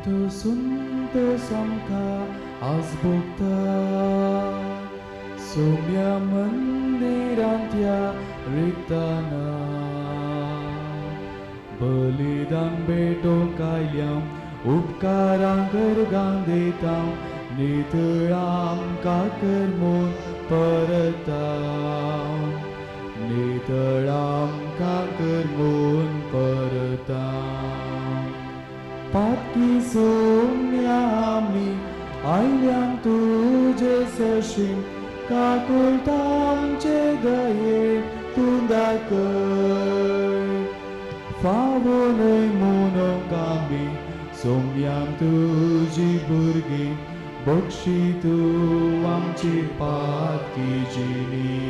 वरतो संतोस आमकां आज भोगता सोम्या मंदिरांत ह्या रिगतना बलिदान भेटोवंक आयल्या उपकारां करगां दिता नितळ आमकां कर म्हूण परता नितळ आमकां कर म्हूण परता पातकी सोम्या आमी आयल्यान तुजे सरशीं काकुळट आमचे दये तूं दाखय फावो न्हय म्हणूंक आमी सोम्यान तुजी भुरगीं बक्षी तूं आमची पातकी जिणी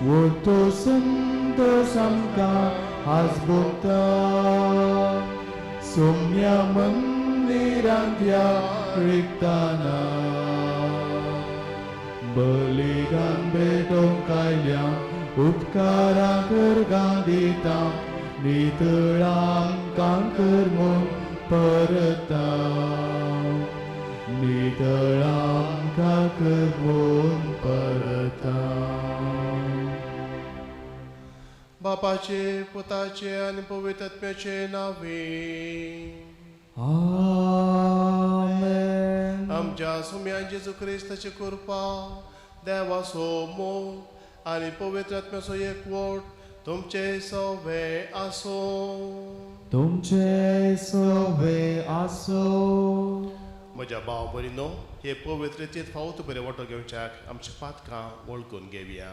वरतो संतोस आमकां आज भोगता सोम्या मंदिरांत ह्या रिगतना बलिदान भेटोवंक आयल्या उपकारां करगां दिता नितळ आमकां कर म्हूण परता नितळ आमकां कर म्हूण परता. बापाचे, पुताचे आनी पवित्र आत्म्याचे नावे. आमेन. आमच्या सुम्या जेजू क्रिस्ताची कृपा, देवाचो मोग आनी पवित्र आत्म्याचो एकवट तुमचे सवे आसूं. तुमचे सवे आसो. म्हज्या भाव भयणीनो, हे पवित्र रितींत फावत बरें वांटो घेवच्याक आमची पातकां वळखून घेवया.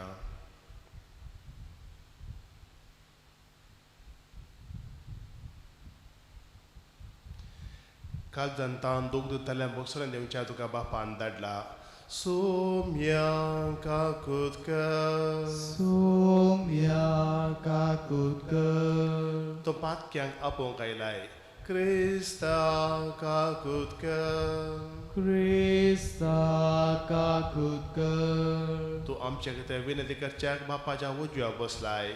काल जनतान दूख दितल्या बोगसरण दिवच्या तुका बापान धाडला. सोम्या काकूत कर. सोम्या काकूत कर. तो पातक्यांक आपोवंक आयलाय. क्रिस्ता काकूत कर. क्रिस्ता काकूत कर. तूं आमच्या खातीर विनंती करच्याक बापाच्या उजव्या बसलाय.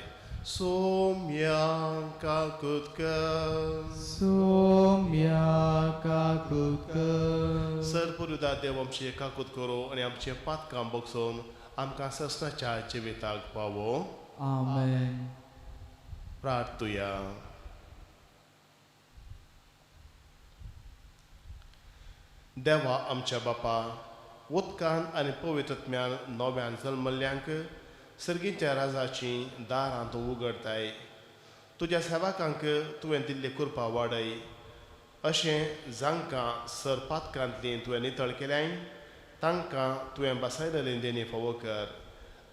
सोम्या काकूत कर. सोम्या काकूत कर. सर पुरुदा देव आमची काकूत करूं आनी आमचे पातकां बगसून आमकां ससनाच्या जिविताक पावो. आमेन. प्रार्थुया. देवा आमच्या बापा, उदकान आनी पवित्रत्म्यान नव्यान जल्मल्ल्यांक सर्गीच्या राजाचीं दारां तूं उगडताय. तुज्या सेवकांक तुवें दिल्ली कृपा वाडय, अशें जांकां सर पातकांतली तुवें नितळ केल्याय तांकां तुवें बसायलेली देणी फावो कर.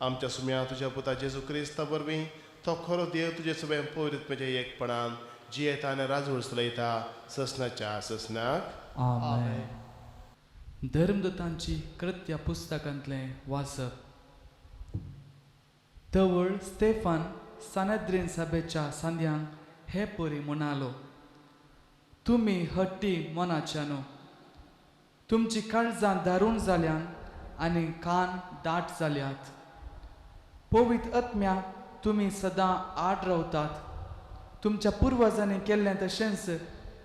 आमच्या सुम्या तुज्या पुता जेजू क्रिस्ता वरवीं, तो खरो देव, तुजे सगळें पवित्रत्म्याच्या एकपणान जियेता आनी राजवट चलयता ससनाच्या ससनाक. आमेन. धर्मदूतांची कृत्या पुस्तकांतलें वाचप. तवळ स्तेफान सानेद्रीन सभेच्या सांद्यांक हे परी म्हणालो, तुमी हट्टी मनाच्यानो, तुमची काळजां दारूण जाल्यान आनी कान दाट जाल्यात. पवित्र आत्म्या तुमी सदां आड रावतात. तुमच्या पुर्वजांनी केल्लें तशेंच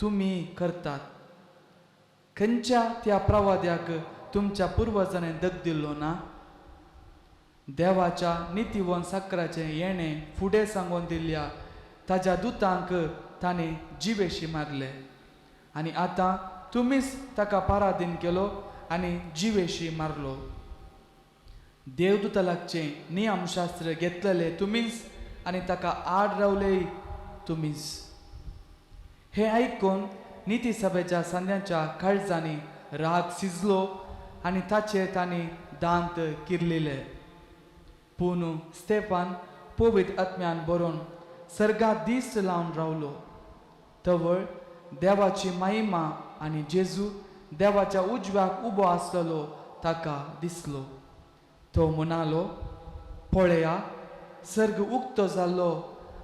तुमी करतात. खंयच्या त्या प्रवाद्याक तुमच्या पुर्वजांनी दग दिल्लो ना? देवाच्या नितीवन साकराचें येणें फुडें सांगून दिल्ल्या ताज्या दुतांक तांणी जिवेशी मारले आनी आतां तुमीच ताका पारादीन केलो आनी जिवेशी मारलो. देवदूता लागचें नियमशास्त्र घेतलेले तुमीच आनी ताका आड रावलेय तुमीच. हें आयकून निती सभेच्या सांद्यांच्या काळजांनी राग शिजलो आनी ताचेर तांणी दांत किर्लिले. पूण स्तेफान पवित्र आत्म्यान बरोवन सर्गात दीस लावन रावलो. तवळ देवाची महिमा आनी जेजू देवाच्या उजव्याक उबो आसलेलो ताका दिसलो. तो म्हणालो, पळया, सर्ग उक्तो जाल्लो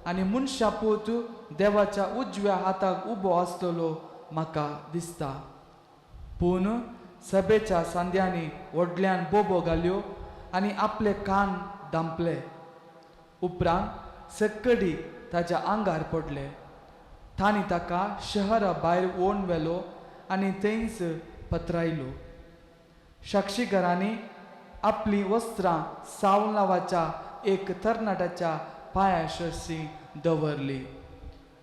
आनी मनशा पूत देवाच्या उजव्या हाताक उबो आसलेलो म्हाका दिसता. पूण सभेच्या सांद्यांनी व्हडल्यान बोबो घाल्यो आनी आपले कान दांपले. उपरांत सक्कडी ताच्या आंगार पडले. तांणी ताका शहरा भायर ओण व्हेलो आनी थंयच पत्रायलो. साक्षीघरांनी आपलीं वस्त्रां सावल नांवाच्या एक तरणाट्याच्या पांया सरशीं दवरली.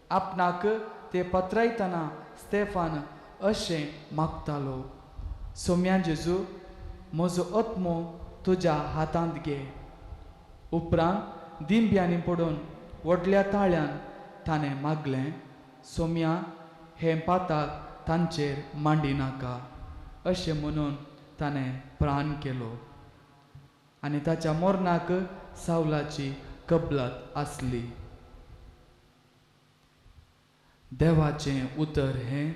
आपणाक ते पत्रायतना स्तेफान अशें मागतालो, सोम्या जेजू, म्हजो आत्मो तुज्या हातांत घे. उपरांत दिंब्यांनी पडून व्हडल्या ताळ्यान ताणें मागलें, सोम्या, हें पाताक तांचेर मांडिनाका. अशें म्हणून ताणें प्राण केलो आनी ताच्या मरणाक सावलाची कबलात आसली. देवाचें उतर हें.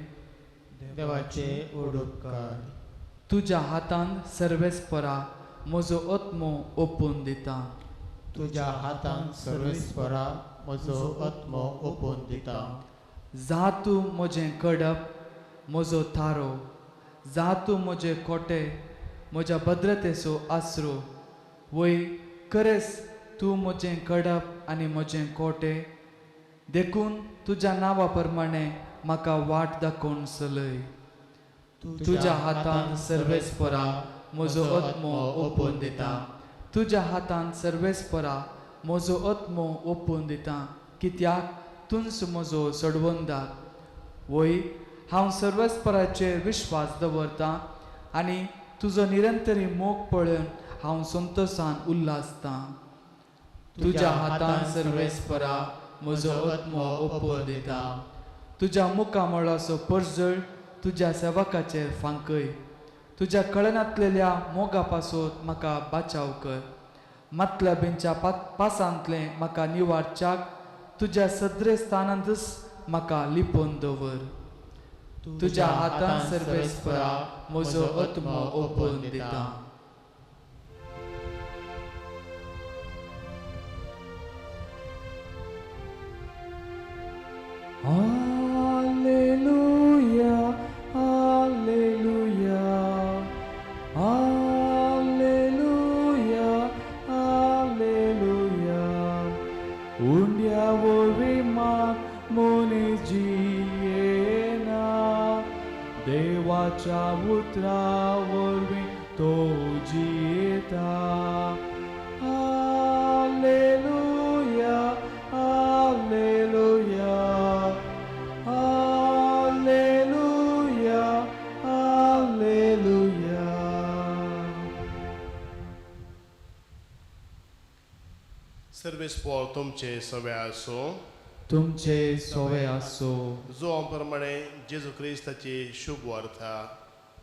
देवाचे उडुपकार. तुज्या हातांत सर्वेस्परा म्हजो आत्मो ओपून दिता. तुज्या हातान सर्वेस्परा म्हजो आत्मो ओपून दिता. जा तूं म्हजें कडप, म्हजो थारो, जा तूं म्हजे कोटे, म्हज्या भद्रतेचो आसरो. वय खरेंच तूं म्हजें कडप आनी म्हजें कोटे, देखून तुज्या नांवा प्रमाणें म्हाका वाट दाखोवन चलय. तुज्या हातान सर्वेस्परा म्हजो आत्मो ओपून दिता. तुज्या हातान सर्वेस्परा म्हजो आत्मो ओपून दिता, कित्याक तूंच म्हजो सोडवंदार. वय हांव सर्वेस्पराचेर विश्वास दवरतां आनी तुजो निरंतरी मोग पळोवन हांव संतोशान उल्हासतां. तुज्या हातान सर्वेस्परा म्हजो आत्मो ओपून दिता. तुज्या मुखामळाचो परजळ तुज्या सेवकाचेर फांकय. तुज्या कळनातलेल्या मोगा पासत म्हाका बाचाव कर. मतलबींच्या पासांतलें म्हाका निवारच्याक तुज्या सदरे स्थानांतच म्हाका लिपोवन दवर. तुज्या हातान सर्वेस्परा म्हजो आत्मो ओपून दिता. Alleluia, Alleluia, Alleluia, Alleluia. उंड्या वरवीं मात मनीस जियेना, देवाच्या उतरा वरवीं तो जियेता. Alleluia, Alleluia, Alleluia, Alleluia. सर्वेस्पोर तुमचे सवे आसूं. तुमचे सोवे आसो. जो प्रमाणे जेजू क्रिस्ताची शुभ वार्ता.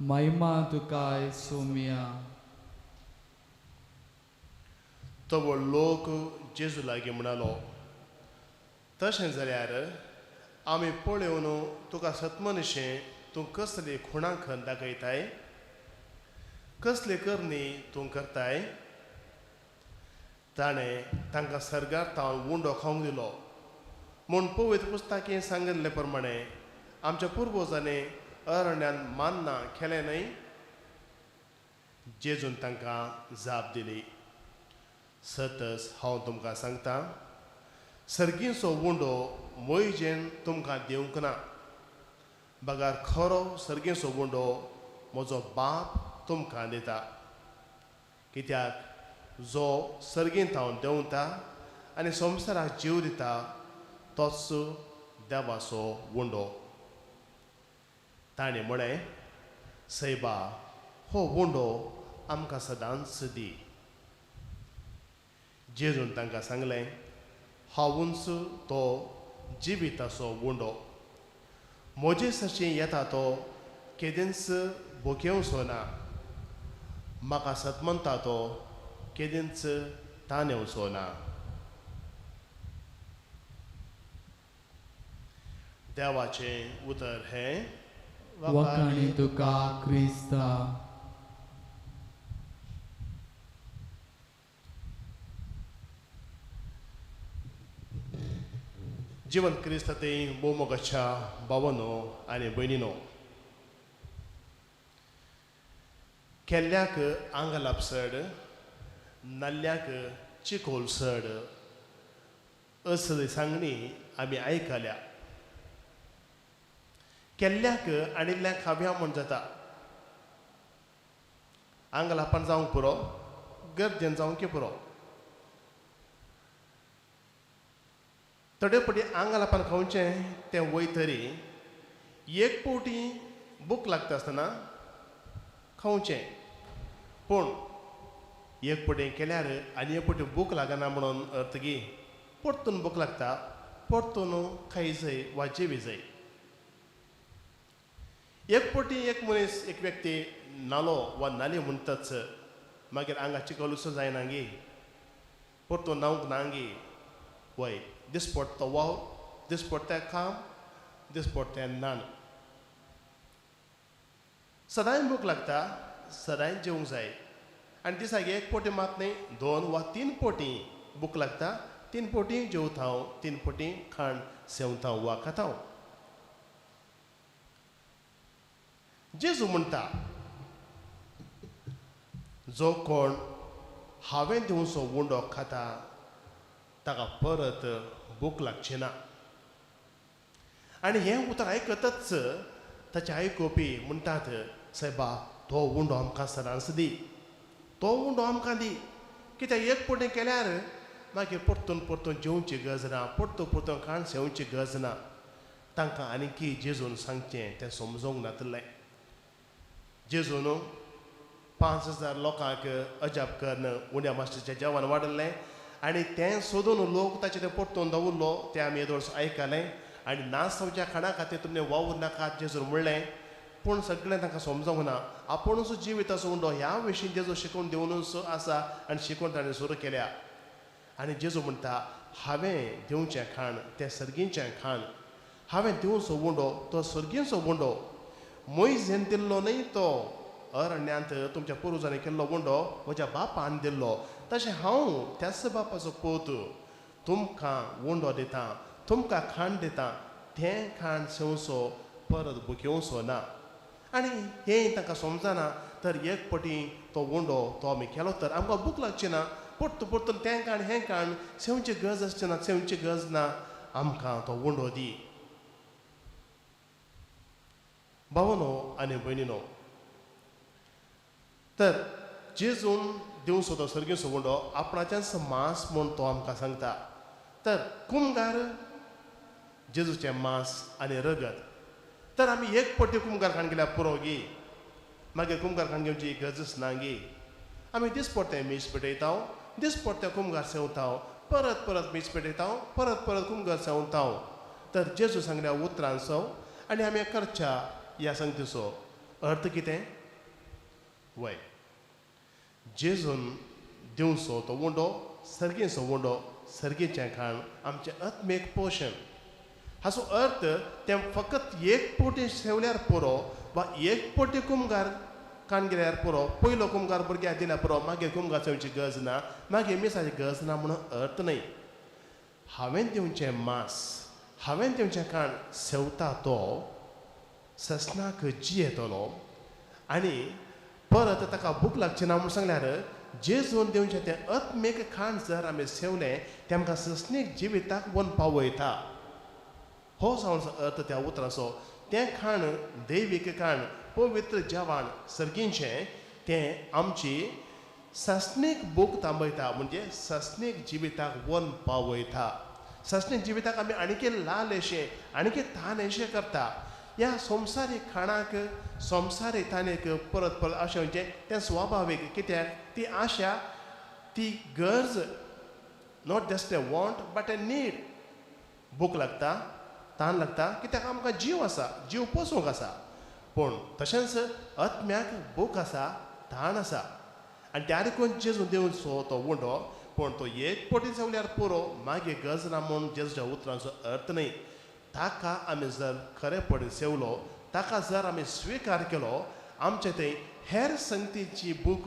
महिमा तुकाय सोम्या. तो लोक जेजू लागीं म्हणालो, तशें जाल्यार आमी पळोवन तुका सतमनशें तूं कसली खुणां खण दाखयताय, कसली करणी तूं करताय? ताणें तांकां सर्गार तावन उंडो खावंक दिलो म्हूण पवित्र पुस्तकां सांगिल्ले प्रमाणे आमच्या पुर्वजांनी अरण्यान मान्ना केलें न्हय? जेजून तांकां जाप दिली, सतच हांव तुमकां सांगता, सर्गीचो उंडो मोयजेन तुमकां दिवंक ना, बगर खरो सर्गीचो उंडो म्हजो बाप तुमकां दिता. कित्याक जो सर्गींत हांव देंवता आनी संवसाराक जीव दिता तोच देवाचो उंडो. ताणें म्हळें, सैबा, हो उंडो आमकां सदांच दी. जेजून तांकां सांगलें, हांवूच तो जिविताचो उंडो. म्हजे सरशीं येता तो केदींच भुकेवचो ना, म्हाका सत म्हणटा तो केदींच तानेवचो ना. देवाचें उतर हें. वखाणी तुका क्रिस्ता. जिवन क्रिस्ता ते भोवमोगाच्या भावानो आनी भयणीनो, केल्ल्याक आंगलाप चड, नाल्ल्याक चिकोल चड असली सांगणी आमी आयकल्या. केल्ल्याक आनी खावया म्हूण जाता. आंगलापान जावंक पुरो, गर्देन जावंक पुरो. थोडे फावटी आंगलापान खावचें तें वय तरी एक फावटी भूक लागता आसतना खावचें, पूण एक फावटी केल्यार आनी एक फावटी भूक लागना म्हणून अर्थ गी परतून भूक लागता, परतून खाय जाय वा जेवी जाय. एक फावटी एक मनीस एक व्यक्ती नालो वा नाली म्हणटाच मागीर आंगा चिकलूसो जायना गी, परतून न्हावंक ना गी. वय दिसपट तो वावर, दिसपट तें काम, दिसपट तें न्हाण. सदांय भूक लागता, सदांय जेवंक जाय. आनी दिसाक एक फावटी मात न्ही, 2 वा 3 फावटी भूक लागता, 3 फावटी जेवता हांव, 3 फावटी खाण सेवता वा खाता. जेजू म्हणटा, जो कोण हांवें दिवचो उंडो खाता ताका परत भूक लागची ना. आनी हें उतर आयकतच ताचे आयकुपी म्हणटात, सायबा तो उंडो आमकां सदांच दी, तो उंडो आमकां दी. कित्याक एक फावटी केल्यार मागीर परतून परतून जेवची गरज ना, परतून परतून खाण सेवची गरज ना. तांकां आनीकी जेजून सांगचें तें समजूंक नातलें. जेजून 5000 लोकांक अजाप करून उण्या मास्टरचें जेवण वाडलें आनी तें सोदून लोक ताचें तें परतून दवरलो, तें आमी येदोळ आयकलें. आनी नाच जावच्या खाणा खातीर तुमणे वावूर नाकात जेजून म्हणलें, पूण सगळें तांकां समजूंक ना. आपुणूच जिविताचो उंडो ह्या विशीं जेजू शिकोवन दिवनूच आसा आनी शिकोवन ताणें सुरू केल्या. आनी जेजू म्हणटा, हांवें दिवचें खाण तें सर्गीचें खाण, हांवें दिवचो उंडो तो सर्गीचो उंडो. मोयजेन दिल्लो न्हय तो अरण्यांत तुमच्या पुर्वजांनी केल्लो उंडो म्हज्या बापान दिल्लो, तशें हांव त्याच बापाचो पूत तुमकां उंडो दितां, तुमकां खाण दितां, तें खाण सेवचो परत भुकेवचो ना. आनी हें तांकां समजना. तर एक फावटी तो उंडो तो आमी केलो तर आमकां भूक लागची ना, परतून परतून तें खाण हें खाण सेवची गरज आसची ना, सेवची गरज ना, आमकां तो उंडो दी. भावनो आनी भयणीनो, तर जेजून दिवचो तो सर्गीचो उंडो आपणाचेंच मांस म्हूण तो आमकां सांगता. तर कुमगार जेजूचें मांस आनी रगत. तर आमी एक फावटी कुमगार खाण गेल्यार पुरो गी, मागीर कुमगार खाण घेवची गरजच ना गी. आमी दिसपडतें मीस पेटयता, दिसपडतें कुमगार सेवता, परत परत मीस पेटयता, परत परत कुमगार सेवता. तर जेजू सांगल्या उतरांचो आनी आमी करच्या ह्या संगतीचो अर्थ कितें? वय, जेजून दिवचो तो उंडो सर्गीचो उंडो, सर्गीचें खाण आमचें आत्मीक पोशण. हाचो अर्थ तें फकत एक फावटी सेवल्यार पुरो वा एक फावटी कुमगार खाण गेल्यार पुरो, पयलो कुमगार भुरग्याक दिल्यार पुरो, मागीर कुमगार सेवची गरज ना, मागीर मिसाची गरज ना म्हणून अर्थ न्हय. हांवें दिवचें मांस, हांवें दिवचें खाण सेवता तो ससनाक जियेतलो आनी परत ताका भूक लागची ना म्हूण सांगल्यार जेजून दिवचें तें आत्मीक खाण जर आमी सेवलें तें आमकां ससनीक जिविताक वन पावयता. हो जावन अर्थ त्या उतराचो. तें खाण दैवीक खाण, पवित्र जेवण सर्गीचें, तें आमची सासणीक भूक थांबयता, म्हणजे सासणीक जिविताक वन पावयता. सासणीक जिविताक आमी आणकी लाल अशें आणकी तान अशें करता. ह्या संवसारीक खाणाक संवसारीक तानेक परत परत अशें म्हणजे तें स्वाभावीक, कित्याक ती आशा, ती गरज, not just a want but a need. भूक लागता, तान लागता, कित्याक आमकां जीव आसा, जीव पोसूंक आसा. पूण तशेंच आत्म्याक भूक आसा, ताण आसा. आनी त्या देखून जेजू दिवचो तो उंडो, पूण तो एक फावटी जेवल्यार पुरो, मागीर गरज ना म्हूण जेजूच्या उतरांचो अर्थ न्हय. ताका आमी जर खरेपणी सेवलो, ताका जर आमी स्विकार केलो, आमचे थंय हेर संगतीची भूक,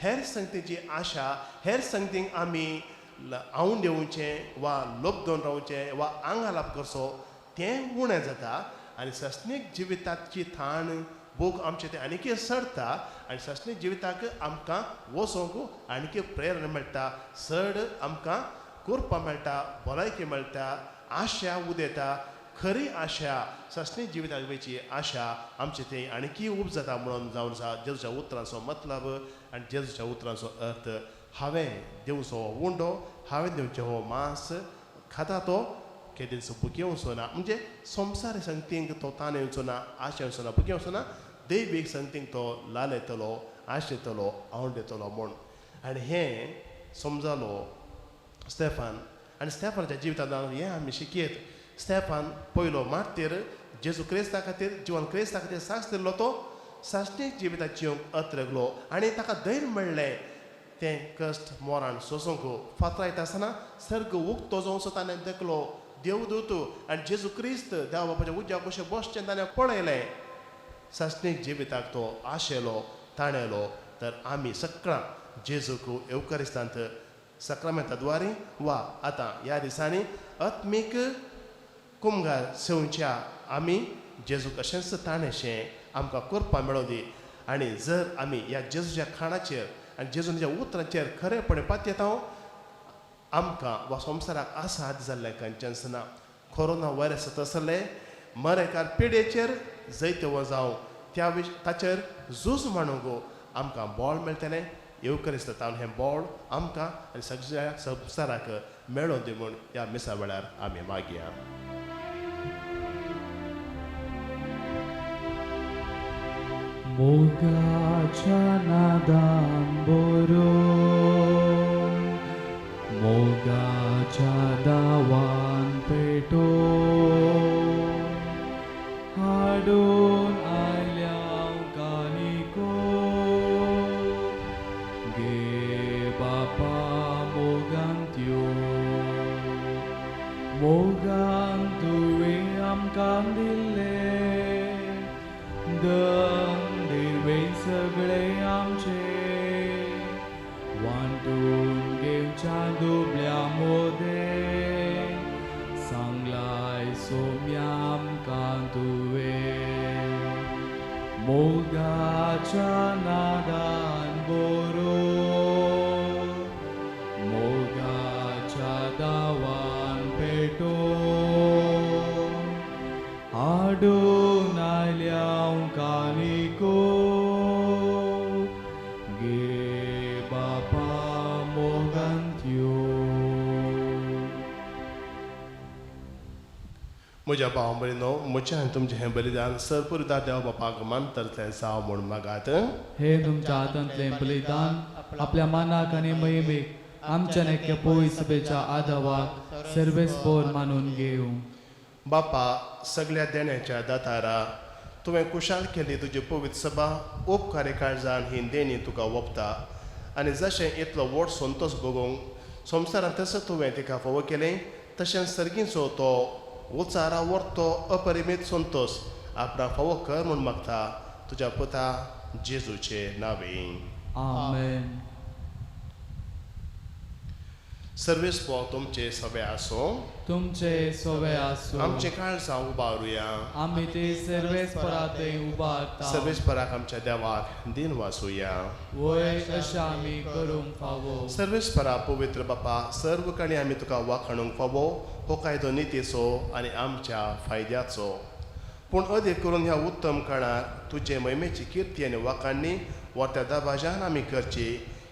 हेर संगतीची आशा, हेर संगतीक आमी आवन देवचें वा लोबदोन रावचें वा आंगालाप करचो तें उणें जाता आनी सासणीक जिविताची थाण भूक आमचे तें आनीक सरता आनी सासणीक जिविताक आमकां वचोंक आनीक प्रेरणा मेळटा, चड आमकां करपा मेळटा, भलायकी मेळटा, आशा उदेता. खरी आशा सासणी जिविताक वयची आशा आमचे थंय आणकी उब जाता म्हणून जावन आसा जेजूच्या उतरांचो मतलब आनी जेजूच्या उतरांचो अर्थ. हांवें दिवचो हो उंडो, हांवें दिवचें हो मांस खाता तो केदींच भुकेवचो ना. म्हणजे संवसारी संगतींक तो ताण येवचो ना, आशा येवचो ना, भुकेवचो ना, दैवीक संगतींक तो लालयतलो, आशेतलो, आवडयतलो म्हूण. आनी हें समजालो स्टेफान. आनी स्टेफानाच्या जिवितांत हें आमी शिकयत. स्टेफान पयलो मार्तीर जेजू क्रिस्ता खातीर, जिवन क्रिस्ता खातीर साक्ष दिल्लो, तो सासणीक जिवितांत जिवंक अत्रगलो आनी ताका धैर्य मेळ्ळें तें कश्ट मोरान सोसूंक. फातरायता आसतना सर्ग उक्तो जावचो ताणें देखलो, देवदूत आनी जेजू क्रिस्त देवा बापाच्या उज्या कशें बसचें ताणें पळयलें. सासणीक जिविताक तो आशेलो, ताणेलो. तर आमी सगळां जेजूक येवकारिस्तांत साक्रामेंता द्वारे वा आतां ह्या दिसांनी आत्मीक कुमगार सेवच्या आमी जेजूक अशेंच ताणेशें आमकां करपा मेळोवं दी. आनी जर आमी ह्या जेजूच्या खाणाचेर आनी जेजूच्या उतरांचेर खरेपणी पातयेता, आमकां वा संवसाराक आसात जाल्लें खंयचेंच ना. कोरोना व्हायरस तसले मरेकार पिडेचेर जैतव जावं त्या विश ताचेर झूज मांडूंक आमकां बळ मेळटलें. येवकरिस्त तावन हें बळ आमकां आनी सगळ्या संवसाराक मेळोवन दी म्हूण ह्या मिसा वेळार आमी मागया. मोगाच्या नादान बरो, मोगाच्या दावान पेटो, हाडून आयल्या कानिको, गे बापा मोगांत यो, मोगान तुवें आमकां दिल्लें दन दिर्वे सगळे आमचे, वांटून घेवच्या दुबळ्या मोदें सांगलाय सोम्या आमकां तुवें. मोगाच्या नादान बरो, मोगाच्या दावान पेटो, हाडून आयल्या कानिको, गे बापा मोगांत यो. म्हज्या भाव भयणीनो, म्हजें आनी तुमचें हें बलिदान सरपुरदार देव बापाक मानतलें जावं म्हूण मागात. हे तुमच्या हातांतलें बलिदान आपल्या मानाक आनी महिमेक आमच्या नेक्या पोय सभेच्या आदावाक सर्वेस्पोर मानून घेवं. बापा सगळ्या देण्याच्या दातारा, तुवें कुशाल केली तुजी पवित्र सभा उपकारी काळजान ही देणी तुका वोपता. आनी जशें इतलो व्हड संतोश भोगोवंक संवसारांत तसो तुवें तिका फावो केलें, तशेंच सर्गीचो तो उचारा व्हरतो अपरिमीत संतोश आपणाक फावो कर म्हूण मागता तुज्या पुता जेजूचे नांवे. आमेन. सर्वेस पो तुमचे सगळे आसूं, तुमचे सोवे आसूं. आमचे काळजां उबारुया. आमी ते सर्वेस्परा थंय उबारता. सर्वेस्पराक आमच्या देवाक दिन वाचुया. वय अशें आमी करूंक फावो. सर्वेस्परा पवित्र बापा, सर्व काणी आमी तुका वाखाणूंक फावो. हो कायदो नितीचो आनी आमच्या फायद्याचो, पूण अदीक करून ह्या उत्तम काळार तुजे महिमेची किर्ती आनी वाखाणणी व्हरत्या दबाज्यान आमी करची,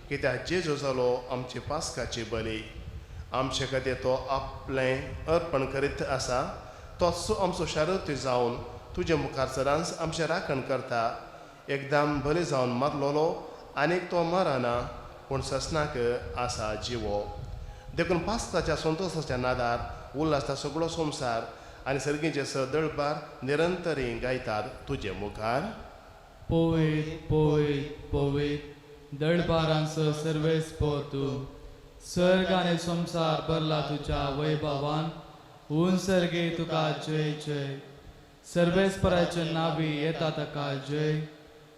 कित्याक जेजू जालो आमची पास्काची बली. आमचे खातीर तो आपलें अर्पण करीत आसा, तोच आमचो शारती जावन तुजे मुखार सदांच आमचें राखण करता. एकदम बरी जावन मारलोलो आनीक तो मरना, पूण ससनाक आसा जिवो. देखून पास्काच्या संतोशाच्या नादार उल्हासता सगळो संवसार आनी सर्गीचे सदळबार निरंतरी गायतात तुजे मुखार. पवित्र पवित्र पवित्र दळबारांचो सर्वेस्पोर तूं, स्वर्ग आनी संवसार भरला तुज्या वैभवान. उन सर्गे तुका जय जय. सर्वेस्पराच्या नावी येता ताका जय.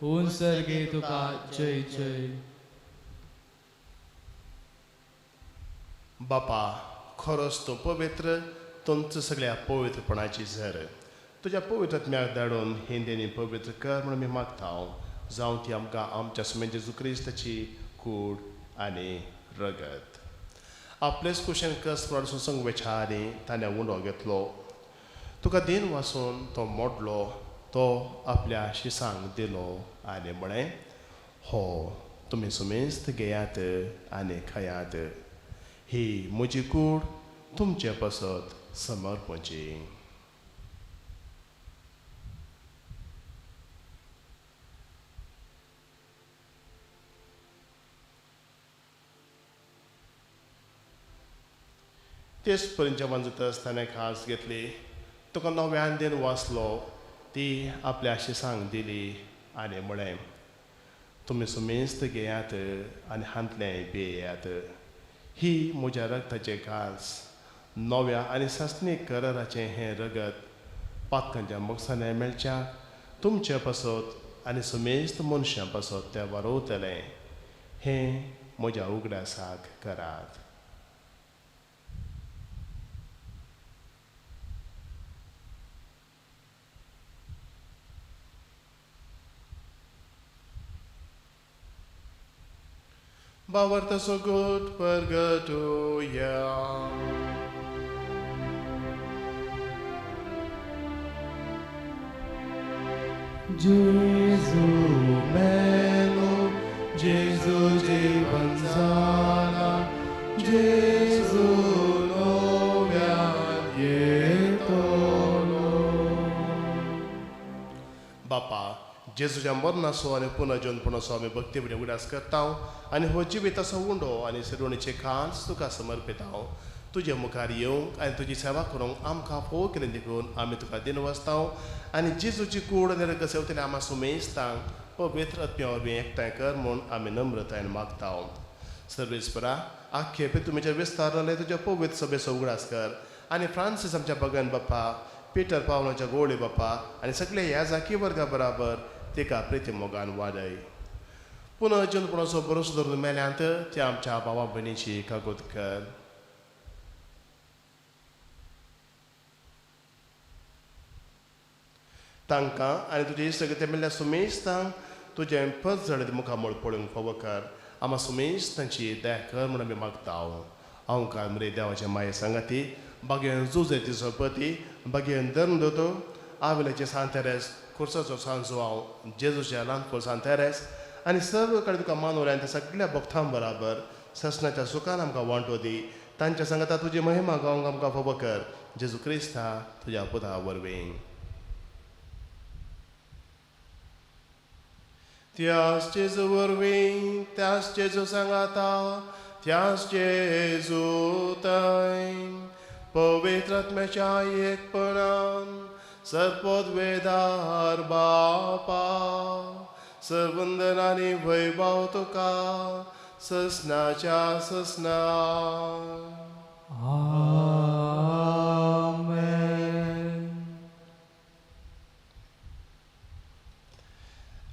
उन सर्गे तुका जय जय. बापा, खरोच तूं पवित्र, तुमच्या सगळ्या पवित्रपणाची झर. तुज्या पवित्रत्म्याक धाडून ही देणी पवित्र कर म्हणून आमी मागता. जावं ती आमकां आमच्या सुमेन जेजू क्रिस्ताची कूड आनी रगत. आपलेच कुशेन कस प्रॉडसून संग वेचारी ताणें उंडो घेतलो. तुका दिन वासून तो मोडलो, तो आपल्या शिसांक दिलो आनी म्हळें, हो तुमी सुमेस्त घेयात आनी खायात, ही म्हजी कूड तुमचे पासत समर्पची. तेच पर्यंत जेवण जाता आसतना खास घेतली, तुका नव्यान दिन वाचलो, ती आपल्या शिसांक दिली आनी म्हळें, तुमी सुमेस्त घेयात आनी हांतलें पियेयात, ही म्हज्या रगताचें घास, नव्या आनी सासणीक कराराचें हें रगत पातकांच्या मोगसाने मेळच्या तुमचे पासत आनी सुमेस्त मनशां पासत तें वारोवतलें. हें म्हज्या उगडासाक करात. Bavarta so good pergatuya. Gesù melo, Gesù जीवन झाला, Gesù नव्यान येतलो. बापा, जेजूच्या मरणाचो आनी पुनर्जन्मपणाचो आमी भक्तीपणी उगडास करता आनी हो जिविताचो उंडो आनी सिरवणीचे खास तुका समर्पिता. तुजे मुखार येवंक आनी तुजी सेवा करूंक आमकां फोव केलें देखून आमी तुका दिनवासता आनी जेजूची कूड आनी रगत सेवतले आमा सुमेस्तांक पवित्र आत्म्या वरवीं एकठांय कर म्हूण आमी नम्रतायेन मागता. सर्वेस्परा, आख्खे तुमच्या विस्तारले तुज्या पवित्र सभेचो उगडास कर आनी फ्रांसीस आमच्या बगन बाप्पा, पिटर पावलाच्या गोवळी बाप्पा आनी सगळे ह्या जाकी वर्गा बराबर तिका प्रिती मोगान वाडय. पुनः जिनपणाचो भरोसो धरून मेल्यांत त्या आमच्या भावा भयणीची कागद कर. तांकां आनी तुजे इश्ट मेल्ल्या सुमेस्तांक तुजें पद मुखामळ पळोवंक फावो कर. आमा सुमेस्तांची दया कर म्हूण आमी मागता. हांव मरे देवाचे माये सांगाती बागेन जुजेची सोपती बागेन धर्म दोतो आविल्याचे सांतेरेस खुर्साचो सांजो हांव जेजूच्या ल्हानफोल सांतेरेस आनी सर्व कडेन तुका मानवले आनी त्या सगळ्या भक्तां बराबर ससनाच्या सुखान आमकां वांटो दी. तांच्या सांगाता तुजी महिमा गावंक आमकां फावो कर. जेजू क्रिस्ता तुज्या पुता वरवीं. त्याच जेजू वरवीं, त्याच जेजू सांगाता, त्याच जेजू थंय पवित्र आत्म्याच्या एकपणान सर्पोद्वेदार बापा सर्वंदन आनी वैभव तुका ससनाच्या ससना. आमेन.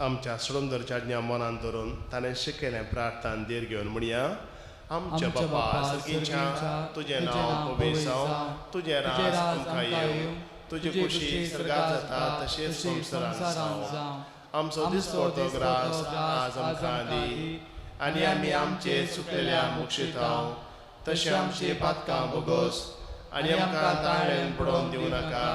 आमच्या सुरंदरच्या आज्ञा मनान धरून ताणें शिकयलें प्रार्थना धीर घेवन म्हणया. आमच्या बापा सर्गीच्या, तुजें नांव पवित्र जावं, तुजें राज आमकां येवं, तुजी खुशी सर्गात जाता तशेंच संवसारांत जावं. आमचो दिसपडतो ग्रास आज आमकां दी आनी आमी आमचे चुकलेल्या मुक्षितां तशें आमची पातकां बोगोस आनी आमकां ताळेन पडोवन दिवं नाका,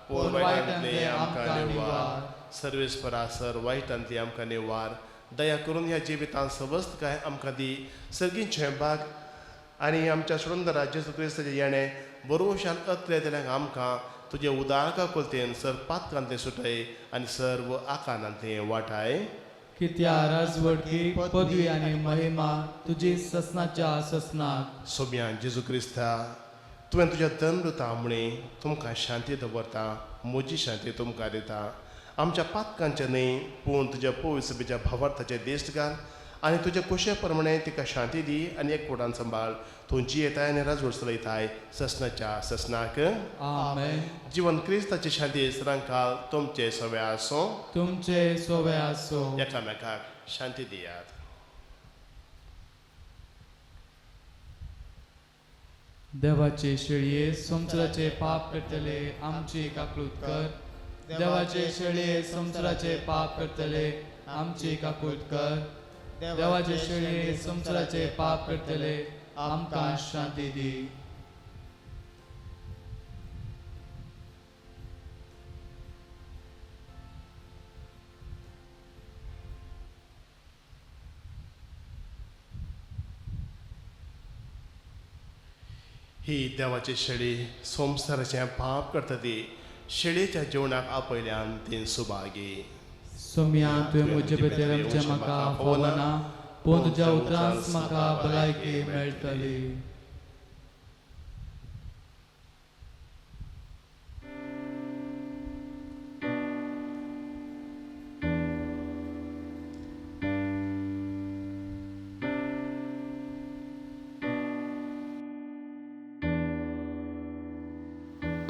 पूण वायटांतली आमकां निवार. सर्वेस्परा सर वायटांतली आमकां निवार. दया करून ह्या जिवितांत सवस्त काय आमकां दी. सर्गीचें भाग आनी आमच्या सुंदरा जेजू क्रिस्ताचें येणें बरोवशान अतले दिल्याक आमकां तुजे उदारका कोलतेन सर पातकांतलें सुटय आनी सर्व आकारांतलें वाटाय. कित्या राजवटकी पदवी आनी महिमा तुजी ससनाच्या ससनाक. सोम्या जेजू क्रिस्ता, तुवें तुज्या दंडता म्हणे तुमकां शांती दवरता, म्हजी शांती तुमकां दिता. आमच्या पातकांचें न्हय पूण तुज्या पवित्र भावार्थाचें दिश्ट घाल आनी तुज्या कुशे प्रमाणे तिका शांती दी आनी एकवटान सांबाळ. तूं जियेताय आनी राजवट चलयताय ससनाच्या ससनाक. आमेन. जिवन क्रिस्ताची शांती सदांकाळ तुमचे सवे आसूं. तुमचे सोवे आसूं. एकामेकाक शांती दियात. देवाचे शेळये संवसाराचे पाप करतले आमची काकूत कर. देवाचे शेळये संवसाराचे पाप करतले आमची काकूत कर. देवाचे शेळये संवसाराचे पाप करतले आमकां शांती दी. ही देवाची शेळी संवसाराचें पाप करता ती शेळीच्या जेवणाक आपयल्यान ती सुभागी. सोम्या तुवें म्हजे भितर आमचें म्हाका फावना, पूण तुज्या उतरांच म्हाका भलायकी मेळटली.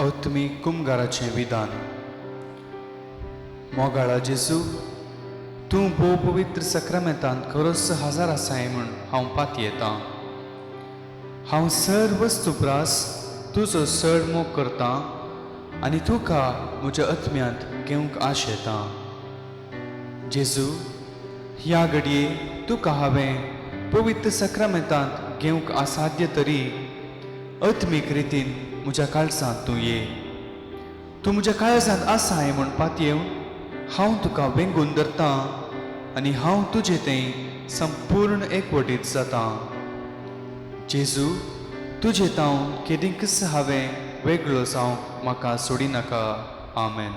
आत्मीक कुमगाराचें विधान. मोगाळा जेजू, तूं भोव पवित्र सक्रामेंतांत खरोच हजार आसाय म्हूण हांव पातयेतां. हांव सर वस्तू प्रास तुजो चड मोग करतां आनी तुका म्हज्या आत्म्यांत घेवंक आशेतां. जेजू, ह्या घडये तुका हांवें पवित्र सक्रामेंतांत घेवंक असाध्य तरी आत्मीक रितीन म्हज्या काळजांत तूं ये. तूं म्हज्या काळजांत आसाय म्हूण पातयेवन हांव तुका वेंगून धरतां आनी हांव तुजे थंय संपूर्ण एकवटीत जातां. जेजू, तुजे तावन केदींकच हांवें वेगळो जावंक म्हाका सोडिनाका. आमेन.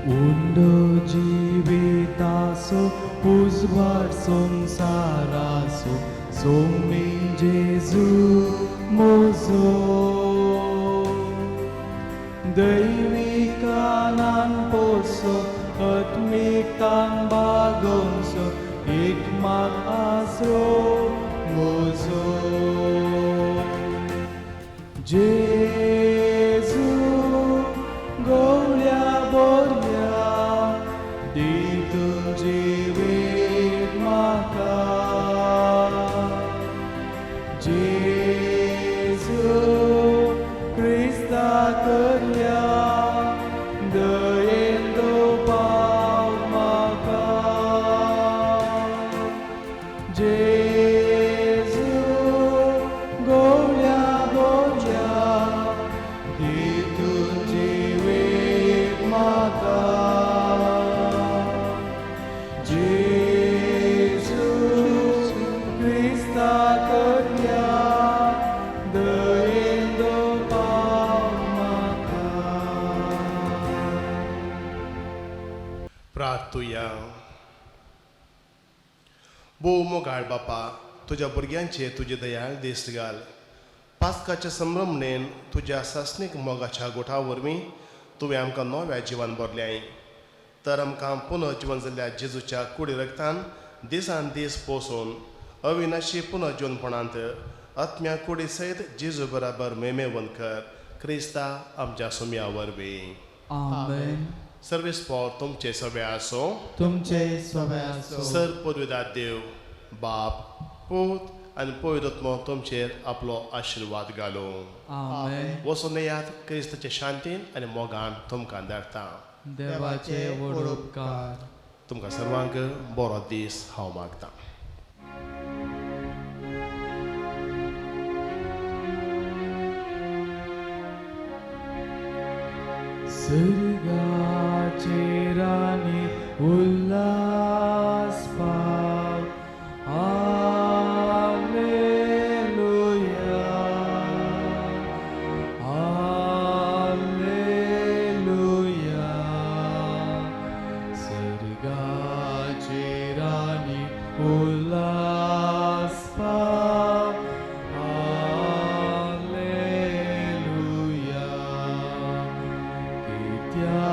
उंडो जिवितासो उजवाड संवसारासो सोमी जेजू मोजो, दैविकानान पोसो आत्मिकान बागोवचो एक मात आसरो मोजो. जेजू गवळ्या बोरया दी तूं जिवीत म्हाका, जेजू क्रिस्ता करया दयेन पाव म्हाका, जेजू गवळ्या बोरया दी तूं जिवीत म्हाका, जेजू क्रिस्ता करया दयेन पाव म्हाका. प्रार्थुया. भोव मोगाळ बापा, तुज्या भुरग्यांचे तुजे दयाळ दीस घाल. पास्काच्या संभ्रमणेन तुज्या सासणीक मोगाच्या गोठा वरवीं तुवें आमकां नव्या जिवन भरल्याय, तर आमकां पुनर्जिवन जाल्ल्या जेजूच्या कुडी रगतान दिसान दीस पोसून अविनाशी पुनर्जिवनपणांत आत्म्या कुडी सयत जेजू बराबर मेमेवन कर, क्रिस्ता आमच्या सुम्या वरवीं. आमेन. सर्वेस पॉर तुमचे सगळे आसो, तुमचे सगळे आसो. सर पदवीदार देव बाप पूत आनी पवित्र तुमचेर आपलो आशिर्वाद घालूं. आमेन. वचून येयात क्रिस्ताचे शांतीन आनी मोगान तुमकां धाडटा. देवाचे व्हड उपकार. तुमकां सर्वांक बरो दीस हांव मागतां. सर्गाचे राणी उल्हास पाव, हालेलुया, हालेलुया. सर्गाचे राणी उल्हास पाव, हालेलुया. कित्या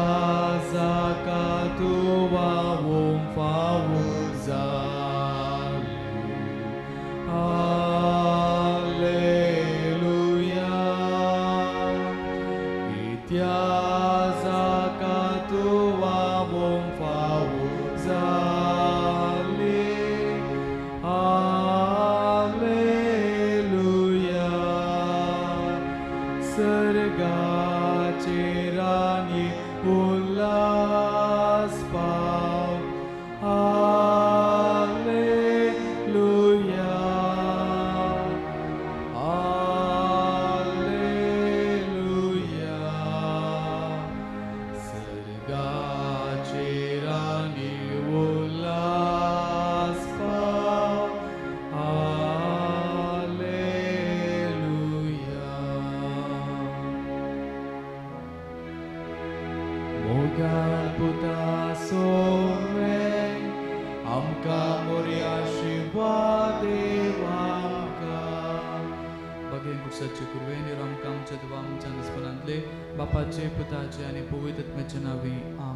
जाका तुवा ओम फावो जाली, हालेलुया. कित्या जाका तुवा ओम फावो जाली, आमकां मोरया शिवा देवा आमकां. बघेन कुसाचे कुरवेन आमकां आमच्या देवा आमच्या दुस्मनांतले बापाचे पुताचे आनी पवित्र आत्म्याचे नांवी. आमेन.